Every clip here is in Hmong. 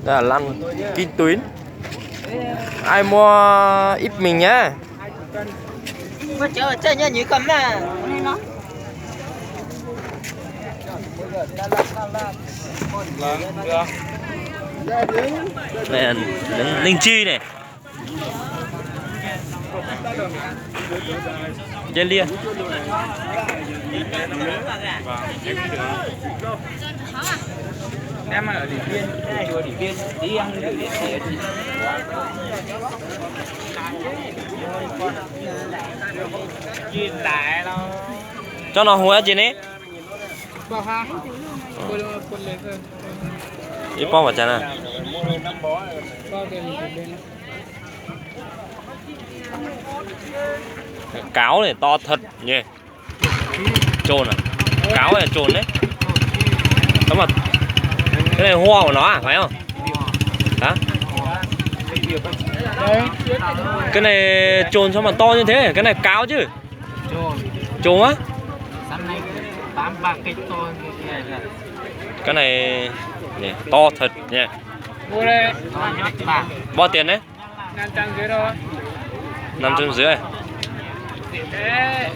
Lăn kinh tuyến. Ai mua ít mình nhá. Ninh Chi này. Dây lia. Cov no hu dab tsi ne? Ib pob vas cas na? Cáo này to thật nhỉ. Trồn à? Cáo này trồn đấy. Cái mà, cái này hoa của nó à, phải không? Hả? Cái này trồn sao mà to như thế? Cái này cáo chứ. Trồn á. Cái này, này, to thật nha. Bao tiền đấy? Năm trăm rưỡi.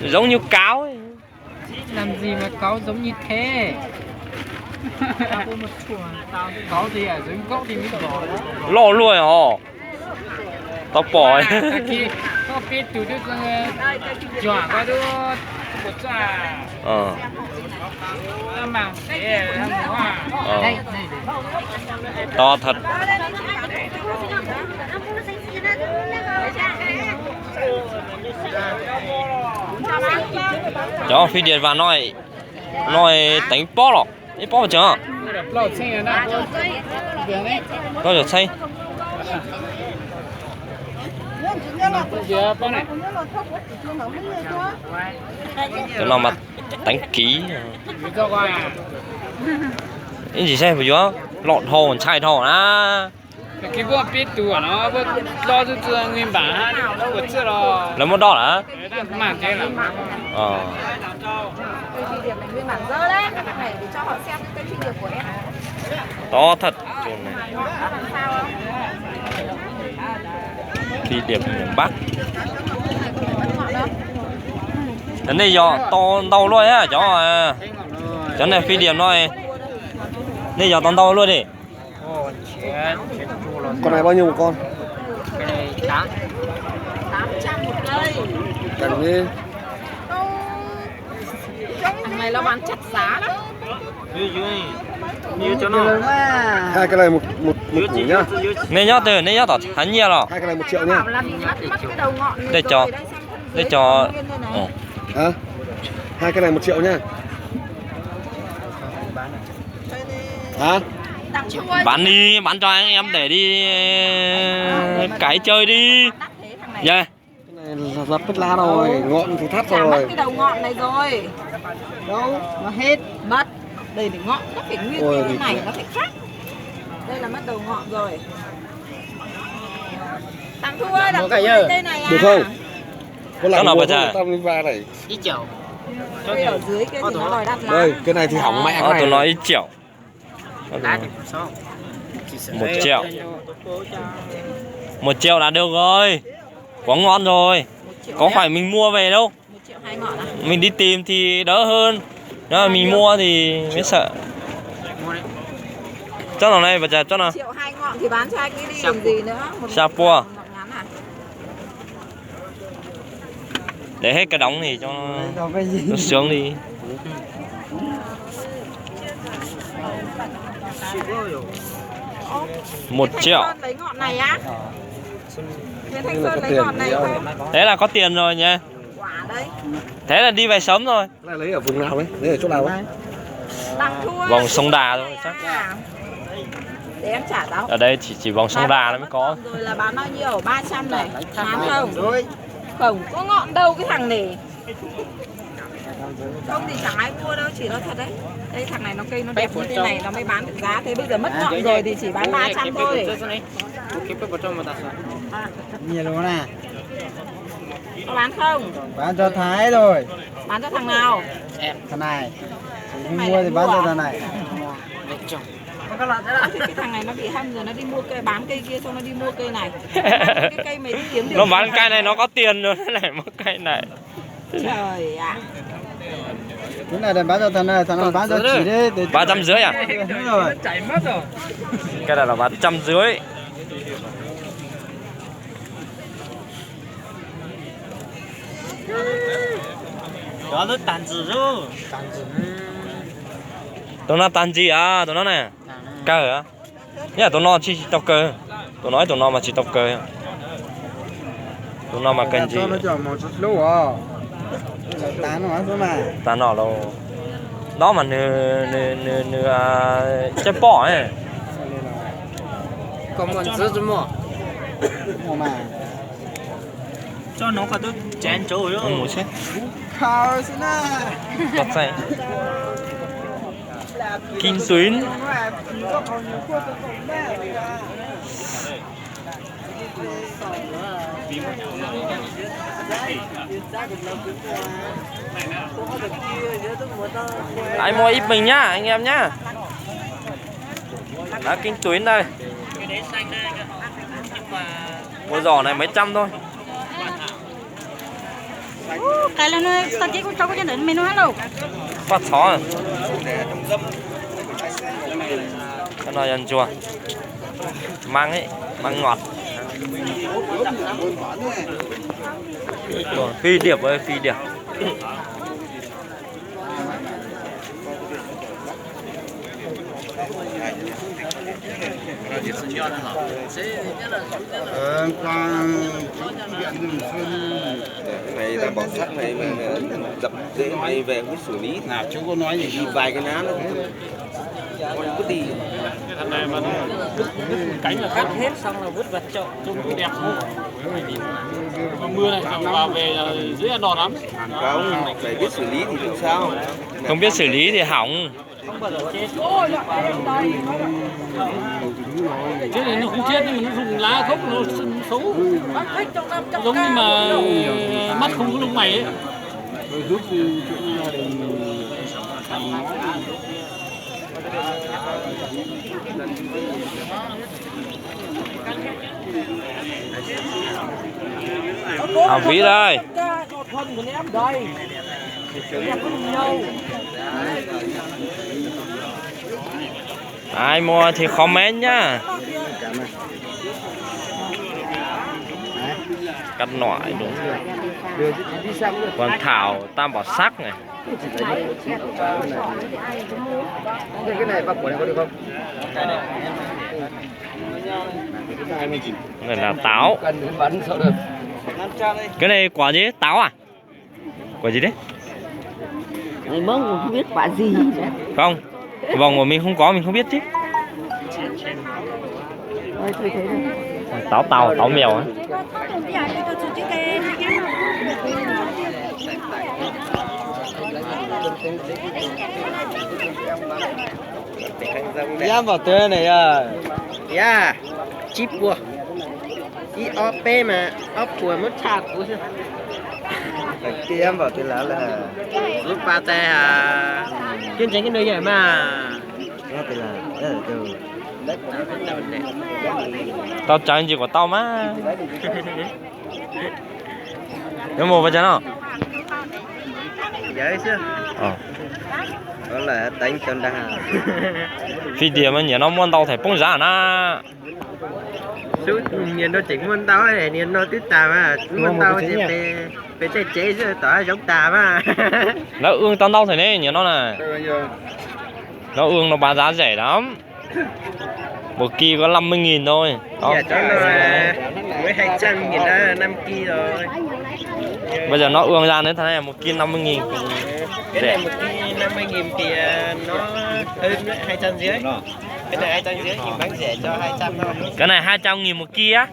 Giống như cáo ấy. Làm gì mà cáu giống như thế? Cáu thì ở dưới gốc thì mới có. Loj luaj hos. Tau pom. Khi có biết từ Đức, ờ, dọa có đứa của cha. Ờ. Nó mang cái, ờ, hoa. Ờ. To thật. Cov phi điệp vas no, no teev pob los, ib pob tsev. Pob yog txheeb. Cov no mas teev kiv. Ib ntsis saib puas yuav loj dhau ntshai dhau na. Lawv muab dob lawm. Tod thaj. Phi điệp miền Bắc. Nej yog tau ntau luaj thiab cov, cov nej phi điệp no, nej yog tau ntau luaj li. Con này bao nhiêu một con? Cành đi. Thằng này nó bán chặt giá lắm. Hai cái này một, một, một củ nhá. Nej nyob twg, nej nyob tom Thái Nhiệt los? Hai cái này một triệu nhá. Đây cho, đây cho. Hả? Hai cái này một triệu nhá. Hả? Bán đi, bán cho anh em để đi cày chơi đi. Dạ. Cái này là, là bứt lá rồi, ngọn thì thắt rồi. Chả mất cái đầu ngọn này rồi. Đâu, nó hết. Mất. Đây là ngọn, nó phải nguyên như thế này, nó phải khác. Đây là mất đầu ngọn rồi. Thằng Thu ơi, đằng sau cái cây này à? Được không? Có làm mua không? Tao mới va này. Cây ở dưới kia thì nó đòi đắt lắm. Đây, cái này thì hỏng mẹ cái này. Tụi nó ít triệu. Một triệu. Một triệu là được rồi. Quá ngon rồi. Có phải mình mua về đâu. Mình đi tìm thì đỡ hơn. Nếu mà mình mua thì mới sợ. Chó nào này, bà già, chó nào? Triệu hai ngọn thì bán cho anh ấy đi còn gì nữa. Một sa pua. Để hết cái đống này cho nó sướng đi. Một triệu. Thanh Sơn lấy ngọn này á? Thế Thanh Sơn lấy ngọn này không? Thế là có tiền rồi nhỉ? Thế là đi về sớm rồi. Cái này lấy ở vùng nào đấy? Lấy ở chỗ nào đấy? Vòng sông Đà thôi chắc. Để em trả đó. Ở đây chỉ chỉ vòng sông Đà nó mới có. Rồi là bán bao nhiêu? Ba trăm này. Bán không? Không có ngọn đâu cái thằng này. Không thì chẳng ai mua đâu, chỉ nói thật đấy. Đây, thằng này nó cây nó đẹp như thế này nó mới bán được giá thế, bây giờ mất ngọn rồi thì chỉ bán ba trăm thôi. Nhiều luôn nè. Có bán không? Bán cho Thái rồi. Bán cho thằng nào? Thằng này. Không mua thì bán cho thằng này. Có Cái thằng này nó bị hâm rồi nó đi mua cây, bán cây kia xong nó đi mua cây này. Cái cây mày đi kiếm được. Nó bán cây này nó có tiền rồi, nó lại mua cây này. Trời ạ. Cái này là bán cho thằng này, thằng này bán cho chị đấy. Ba trăm rưỡi à? Đúng rồi. Cái này là ba trăm rưỡi. Cov lub tag ntsis lub. Tus no tag ntsis a, tus no ne. Kawg a. Yog tus no tsis tau kawg. Tus no ib tus no mas tsis tau kawg. Tus no mas kawg ntsis. Tag no los. Dob mas nws, nws, nws, nws caj pom. Mus xwb. Kinh tuyến. Anh mua ít bình nhá, anh em nhá. Đó, kinh tuyến đây. Mua giỏ này mấy trăm thôi. Ú, cái là nó, tao chỉ có cho cái chân đến mày nó hello. Bát thỏ. Cái này là chua. Măng ấy, măng ngọt. Ủa, phi điệp ơi, phi điệp. Cái này là bỏ sắt này mà dập dễ này về không biết xử lý thì đi vài cái ná nó không có đi. Cắt hết xong là vứt vào chậu trông cũng đẹp hơn. Mùa mưa này, dòng vào về là dễ ăn đòn lắm. Và ông phải biết xử lý thì không sao. Không biết xử lý thì hỏng. Chết này nó không chết nhưng mà nó rụng lá gốc nó xấu. Giống như mà mắt không có lông mày ấy. Hồng Vĩ đây. Ai mua thì comment nhá. Cắt nổi đúng. Còn Thảo tam bảo sắc này. Này là táo. Cái này quả gì? Táo à? Quả gì đấy? Người Mông không biết quả gì nữa. Không, vòng của mình không có, mình không biết chứ. Ôi, tôi thấy rồi. Táo tàu, táo mèo á. Yam npaum twg ne yog? Yog, tsib puas. Ib ob peb mas ob puas muab tshaj kuv xwb. Yam npaum twg lawm? Lub pas tas, kiab ntseeg kab nws yawm mas. Tau tsawv ntsis kom tau mas. Yuav mus pas cas no? Phi tias mas niam no muaj ntau thaim poob zab na. Niam no tseem muaj ntau, niam no twb tas mas muaj ntau ces peb txawj tsev xwb tom hav zoov tas mas. Lawv ưn tau ntau thaum ne niam no na. Lawv ưn no bán giá rẻ lắm. Một ki có năm mươi nghìn thôi. Đó. Giờ cho nó mới hai trăm nghìn đó, năm ki rồi. Bây giờ nó ương ra nữa thế này, một ki năm mươi nghìn. Cái này một ki năm mươi nghìn thì à, nó hơn hai trăm rưỡi. Cái này hai trăm rưỡi thì bán rẻ cho hai trăm thôi. Cái này hai trăm nghìn một ki á?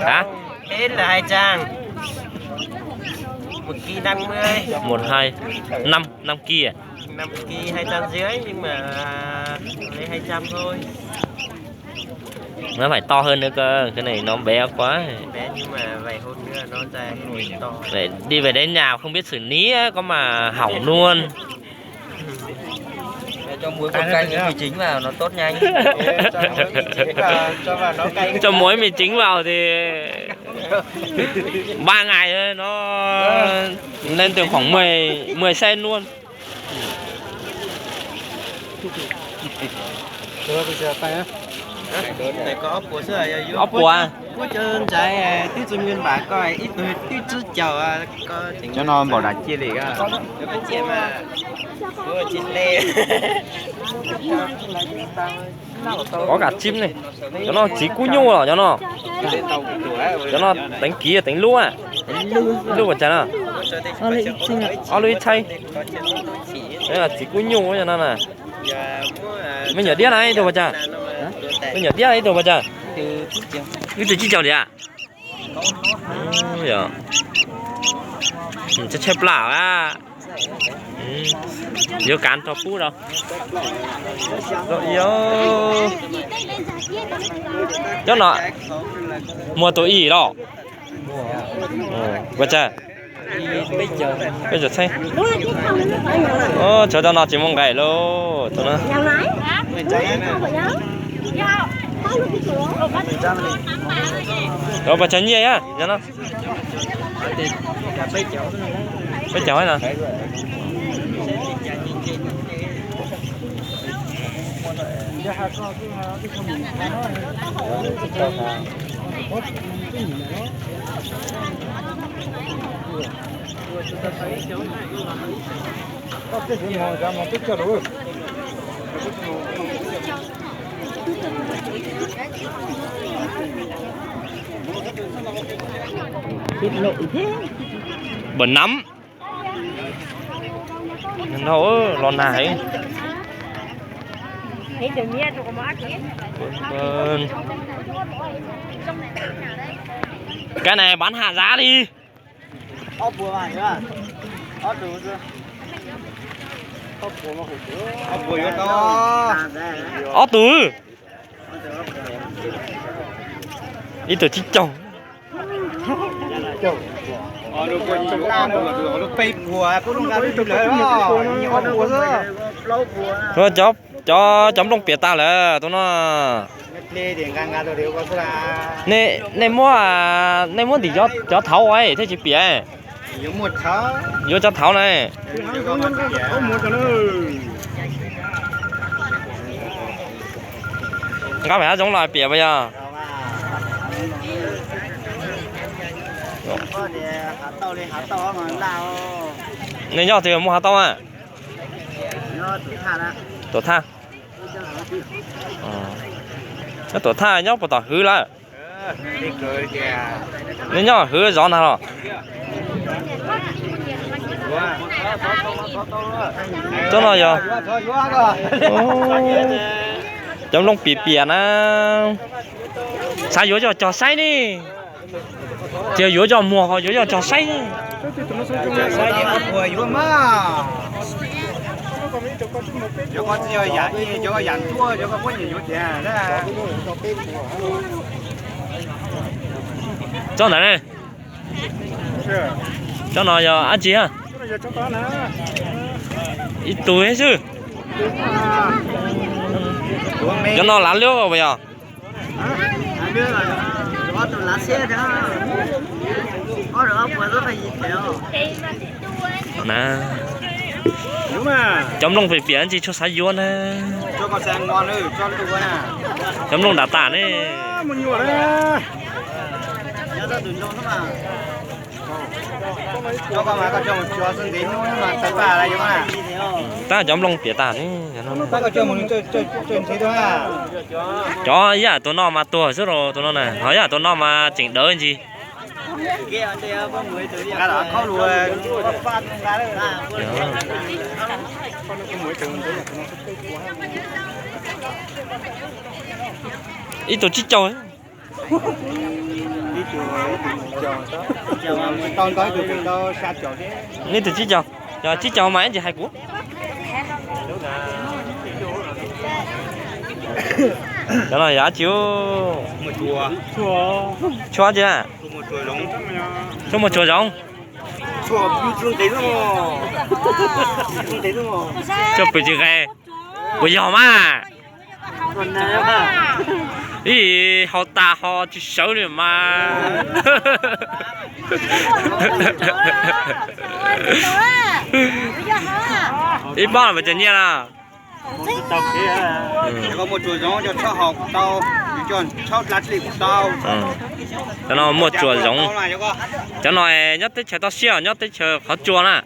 Hả? Hết là hai trăm. Một ki năm mươi. Một hai năm năm kia. Năm ki hai trăm rưỡi nhưng mà lấy hai trăm thôi. Nó phải to hơn nữa cơ, cái này nó bé quá. Bé nhưng mà vậy hôm nữa nó ra hơi to. Để đi về đến nhà không biết xử lý á, có mà hỏng luôn. Bé Cho muối một canh, mì chính vào nó tốt nhanh. Cho muối mì chính vào thì ba ngày thôi, nó lên được khoảng mười, mười sen luôn. Ob puas. Cov no npaum dab tsi li? Có cả chim này. Cov no txiv kub nyuj los cov no. Cov no teev kiv teev lub. Lub puas tsawg no? Ob lub ib txhaib. Txiv kub nyuj cov no na. Me nyuam diab na ib tug puas tsawg? Me nyuam diab ib tug puas tsawg? Ib tug tsib caug tiag. Tshaib plab. Yuav kav rau pub rau. Cov no muag tus ib los? Puas tsawg? Peb caug txheeb. Tshuav cov no tsis muaj nqaij lauj. Puas tsawg nyiaj? Peb caug no. Bas nab. Nag hau los nag heev. Cái này bán hả giá đi. Ob tug. Ib tug tsib caug. Cov, cov nplooj piam tag lawm tus no. Nej muab, nej muab ntim cov thaud thiaj tsis piam. Yuav cov thaud na. Nqa pem hav zoov los piam puas yog? Nej nyob twg muaj hav tauj a? Tuam Thaj. Nyob Tuam Thaj nyob puas tom Hwv lawm? Nej nyob Hwv zov nag los? Tsob no yog cov nplooj piam piam na. Xav yuav coj cog saib ne. Tias yuav coj muag ho yuav coj cog saib. Tsob ntawd ne. Cov no yog dab tsi? Ib tug xwb. Cov no lav liab puas yog? Cov nplooj piam piam ntsis tsuas xav yuav na. Cov nplooj nram tas ne. Tab cov nplooj piam tas ne. Cov ib yam tus no mas tuag xwb rau tus no na, ho ib yam tus no mas tseem dawb ntsis. Ib tug tsib caug. Ib tug tsib caug, yog tsib caug mas ib ntsis hais kuv. Cov no yog dab tsi? Tshuaj tsi na? Tshuaj muag tsuag zoov. Tshuaj pw tsis qe. Puas yog mas? Ib haus tas ho tsis sawv li mas. Ib pob mas cov nyiaj na. Koj muaj tsuas zoov coj tshawb haus kuj tau, coj tshawb dlav txij li kuj tau. Cov no muaj tsuas zoov. Cov no nyob teb chaws toj siab, nyob teb chaws qhov tsua na.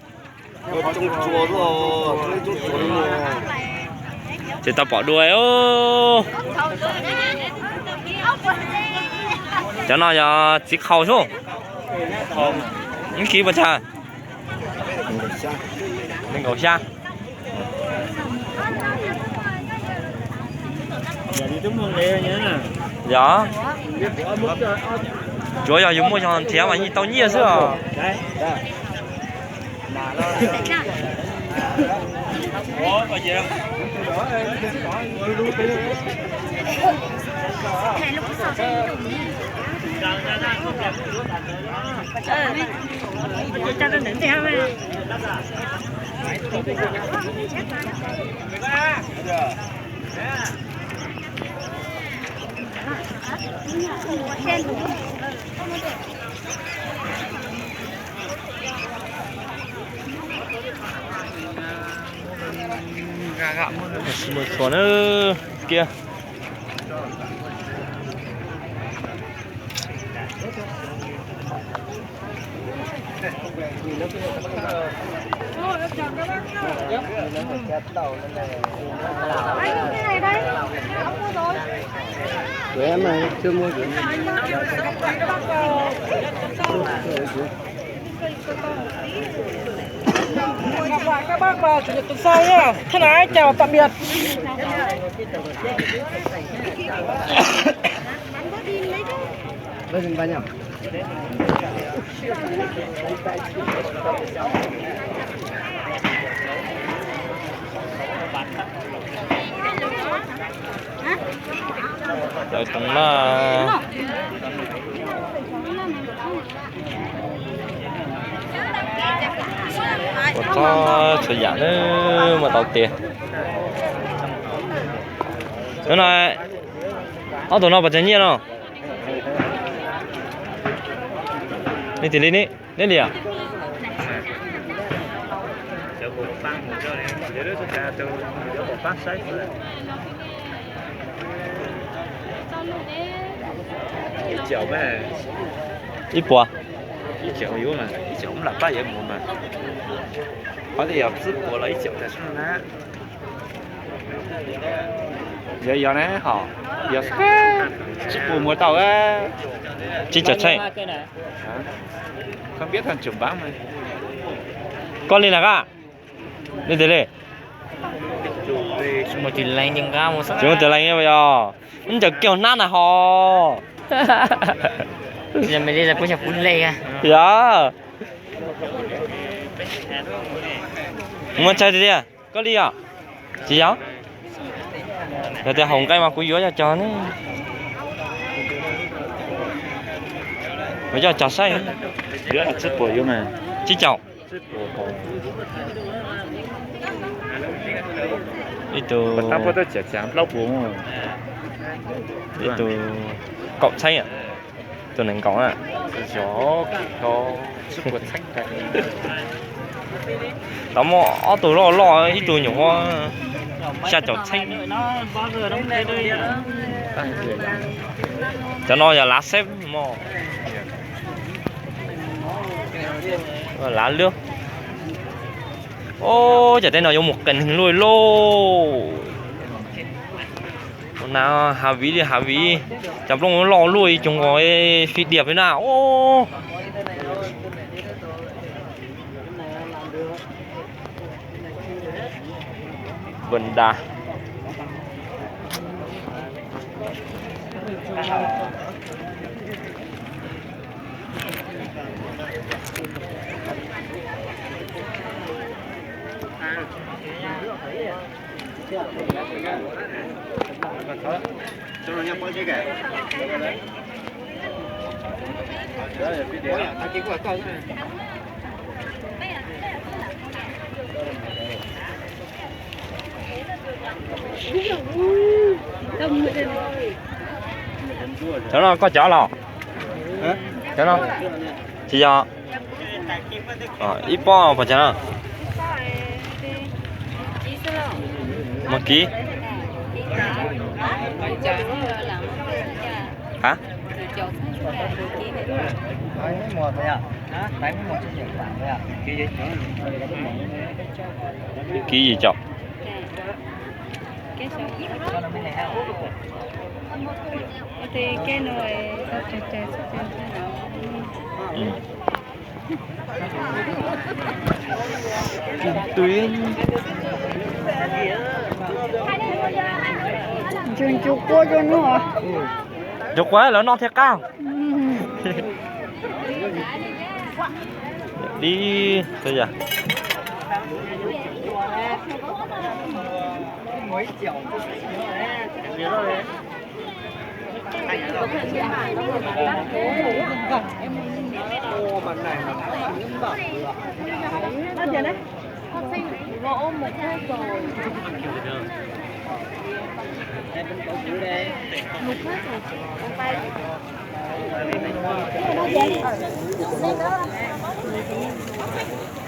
Ces tau pom dua. Cov no yog txiv qhaus xwb. Ib kis puas tsawg? Nees nkaum xya. Yog, tsuav yog yus muaj yog nrhiav mas yeej tau nyiaj xwb os. Mus txhuas na kiag. Các bác và chủ nhật tuần sau nhá. Thân ái chào tạm biệt. Lawv tseem na, ua txob txhua yam na, muaj tau tiag. Hnub no ob tug no puas tseem nyiaj no? Leej twg li ne? Neb li os? Ib puas. Yog, yog ne, ho, yog, tsib puas muag tau. Tsib caug txheej. Koj li na koj? Li tiag li. Tsis muaj tus leej yog, ib ncaws kiag hnab na ho. Yog, muaj tsaug tiag tiag. Koj li os? Tsis yog. Yog tias haum nqaij mas kuv yuav cog ne. Kuv coj cog saib. Tsib caug. Ib tug, ib tug kaum txheeb, tus nees nkaum na. Tau muaj ob tug loj loj, ib tug nyuam qhuav xya caum txheeb. Cov no yog lav xeb mog. Lav lwb. Ub, cov tej no yuav mus qees neeg luaj lauj. Ua na, hav viv li hav viv, cov nplooj loj luaj ib co nkaus, fij diam peb na. Ub, Vân Đà. Cov no koj cov los? Cov no tsis yog. Ib pob puas cov no? Mus kiv. Hab? Kiv yim caum. Ncu quav lawv noj thiaj qab. Dib,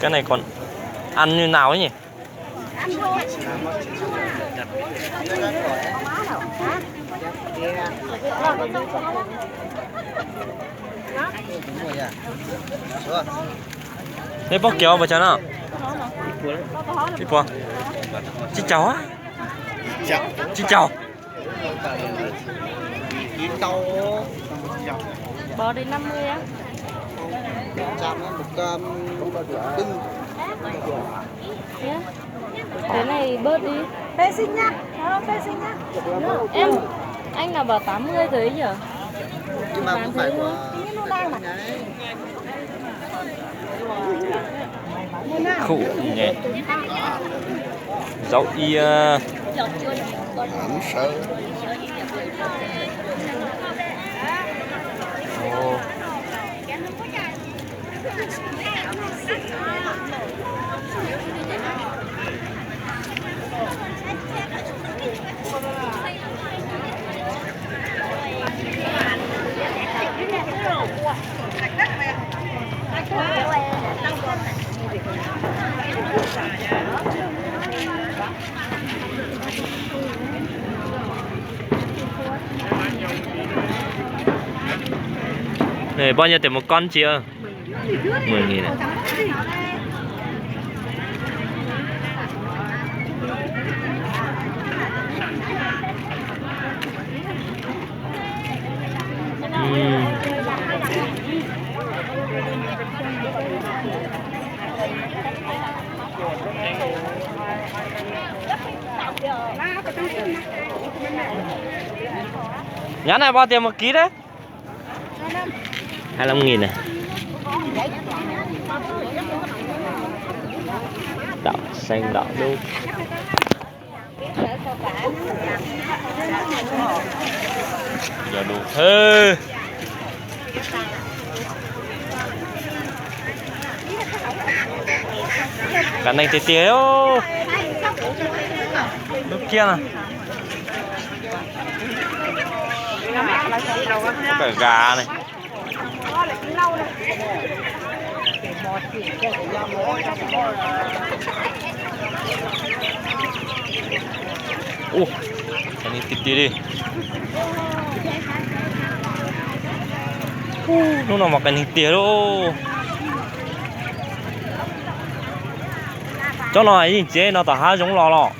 Cái này còn ăn như nào ấy nhỉ? Neb pob kiav ua puas tsawg no? Ib puas. Tsib caug. Tsib caug. Bò đi năm mươi á. Cái này bớt đi. Em, anh nào bảo tám mươi rồi ấy nhỉ? Khụ nhỉ. Dấu ia. Ồ. Bao nhiêu tiền một con chị ơi? Mười nghìn ạ. Nhóm này bao tiền một ký đấy? Hai mươi lăm nghìn này. Đậu xanh đậu đúc. Giờ đủ thế. Cá neng tiag tiag. Lub kiag no. Cá gà này. Ua, qe neeg tiag tiag li. Hnub no mas qe neeg tiag lauj. Tsob no yeej txiav no tom hav zoov los los.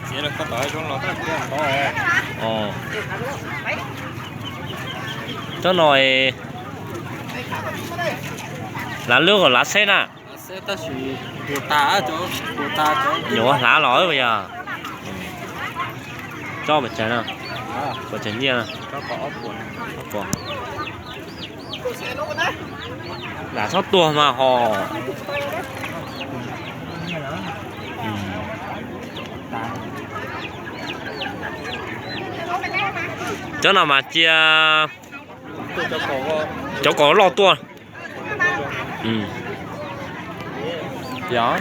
Tsob no lav lub kom lav xeb na. Nyuam hlav los yog. Tsob puas tsawg no? Puas tsawg nyiaj no? Lam txhob tuag mas ho. Tsob no mas cia cov kom loj tuaj. Yog.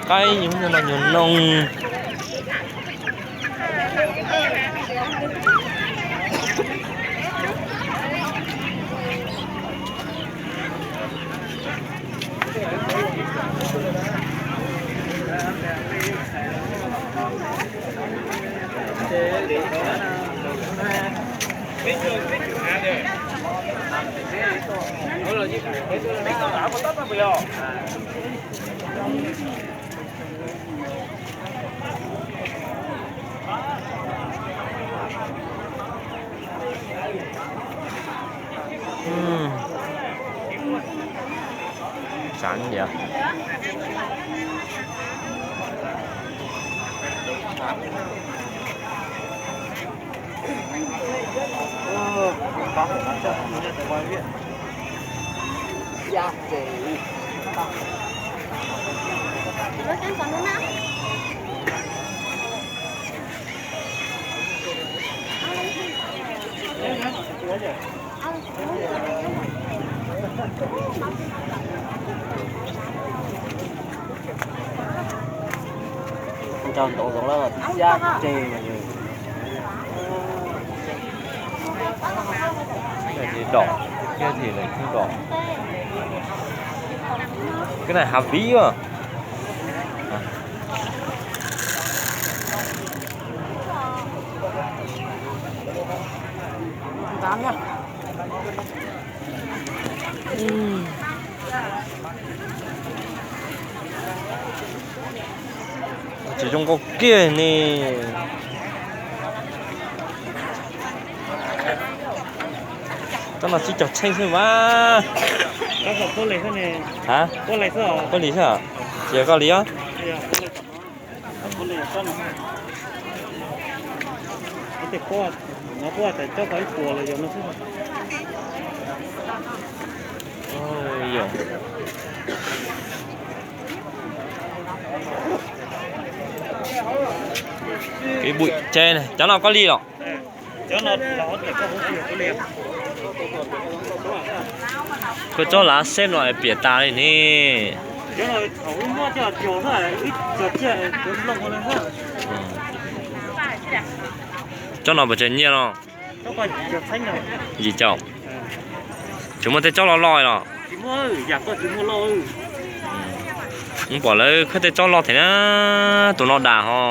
Qaib nyuag no nyuag noo. Sẵn vậy. Nrog ntau zoo lawm, xyab tseg mas yog. Thiaj li đỏ, thiaj li đỏ. Cái này hạt vía à? Tsis zoo nkauj kiag ne. Tsob no tsib caug txheej xwb mas. Hab, koj li xwb, ces koj li os. Kev bụi ces cov no koj li los? Koj tsob lav xeb no es piam tas li ne. Tsob no puas tsawg nyiaj no? Yim caum. Tsis muaj tej tsob loj loj los? Muab pom lawv khawb tej tsob loj thiab na, tus no dam ho.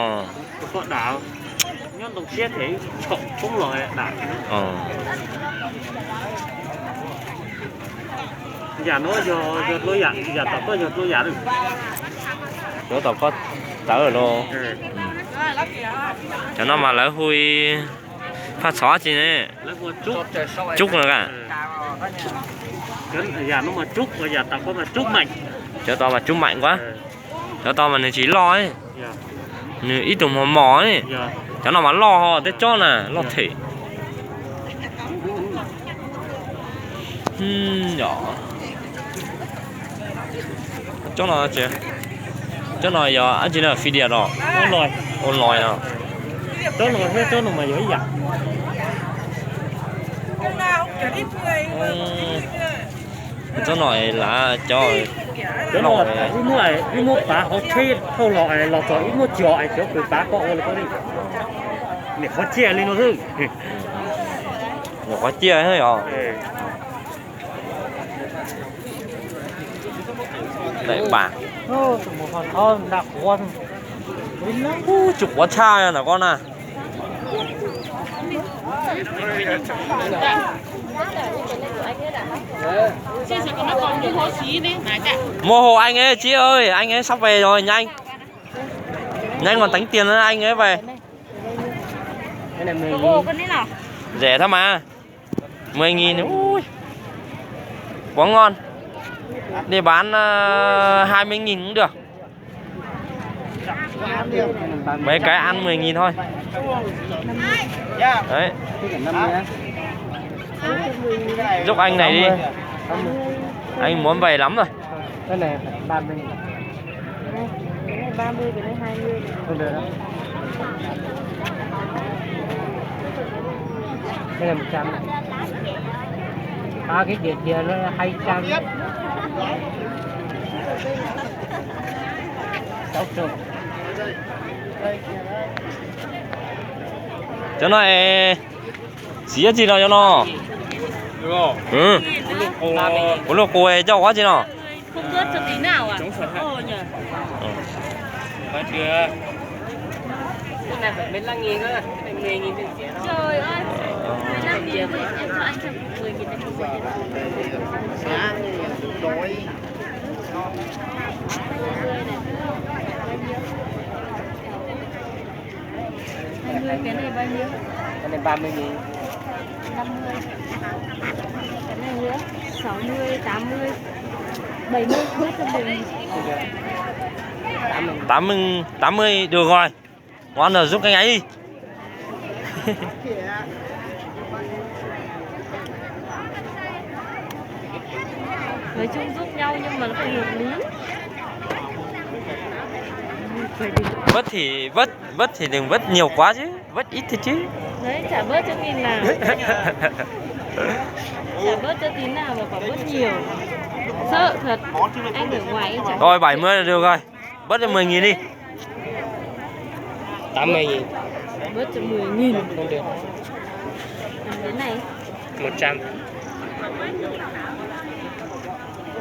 Cov tom koj tawv los. Cov no mas lawv hu phaj txhov tsi ne? Cub no ka. Cov tod mas cub maim nqua. Cov tod mas nws tsis loj, nws ib tug mos mos. Cov no mas loj ho, tej tsob na loj them. Cov no, cov no yog dab tsi no, phi dias los? Ua lòi no. Cov no lav cov, wb muab pav hauv tsheb thauj los, los txog wb muab tso es cov kws pav koj ua li koj li. Niam qhuav ciaj li no xwb. Niam qhuav ciaj yog. Daim npas. Tsis quav tshaj ntawm koj na. Mua hộ anh ấy chị ơi, anh ấy sắp về rồi, nhanh. Nhanh còn tính tiền nữa anh ấy về. Rẻ thôi mà. Mười nghìn. Ui. Quá ngon. Đi bán ờ, hai mươi nghìn cũng được. Mấy cái ăn mười nghìn thôi. Đấy. Giúp anh này đi. Anh muốn về lắm rồi. Cái này phải ba mươi. Cái này ba mươi, cái này hai mươi. Không được đâu. Cái này một trăm này. Ba cái kia kia nó hai trăm. Cov no es txiv dab tsi no cov no? Kuv luaj qus coj ua dab tsi no? Hai mươi, cái này bao nhiêu? Cái này ba mươi nghìn. Năm mươi. Cái này nữa. Sáu mươi, tám mươi, bảy mươi, bớt cho bảy mươi. Tám mươi, tám mươi được rồi. Ngon rồi, giúp cái ngáy đi. Nói chung giúp nhau nhưng mà nó phải hợp lý. Phải đi. Vớt thì vớt, vớt thì đừng vớt nhiều quá chứ, vớt ít thôi chứ. Đấy, chả bớt cho tí nào. Chả bớt cho tí nào mà bảo bớt nhiều. Sợ thật. Anh ở ngoài anh chẳng. Rồi, bảy mươi là được rồi. Bớt cho mười nghìn đi. Tám mươi nghìn. Bớt cho mười nghìn. Không được. Ăn cái này. Một trăm.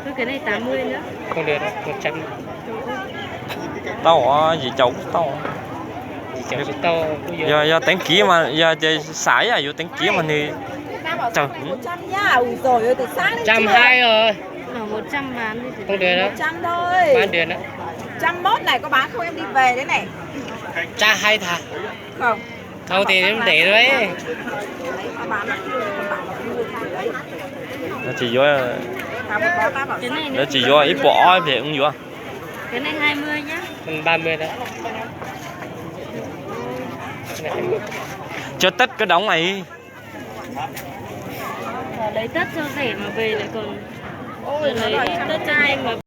Thôi cái này tám mươi nữa. Không được, một trăm. Tau, dì chau tau. Dì chau tsis tau. Yog, yog teev kiv mas, yog ces xav yuav teev kiv mas nws. Một trăm nhá, ui dồi ôi, từ sáng đến trưa. Một trăm hai rồi. Không được đó. Một trăm thôi. Bán được đó. Một trăm mốt này, có bán không em đi về đấy này. Trăm hai thà. Không. Không thì em để rồi. Nó chỉ yuav, nó chỉ yuav ib puas ob phem ung yuav. Cái này hai mươi nhá. Ba mươi đó. Cho tất cái đống này. Lấy tất cho rẻ mà về lại còn. Ôi, lấy tất cho nhanh mà.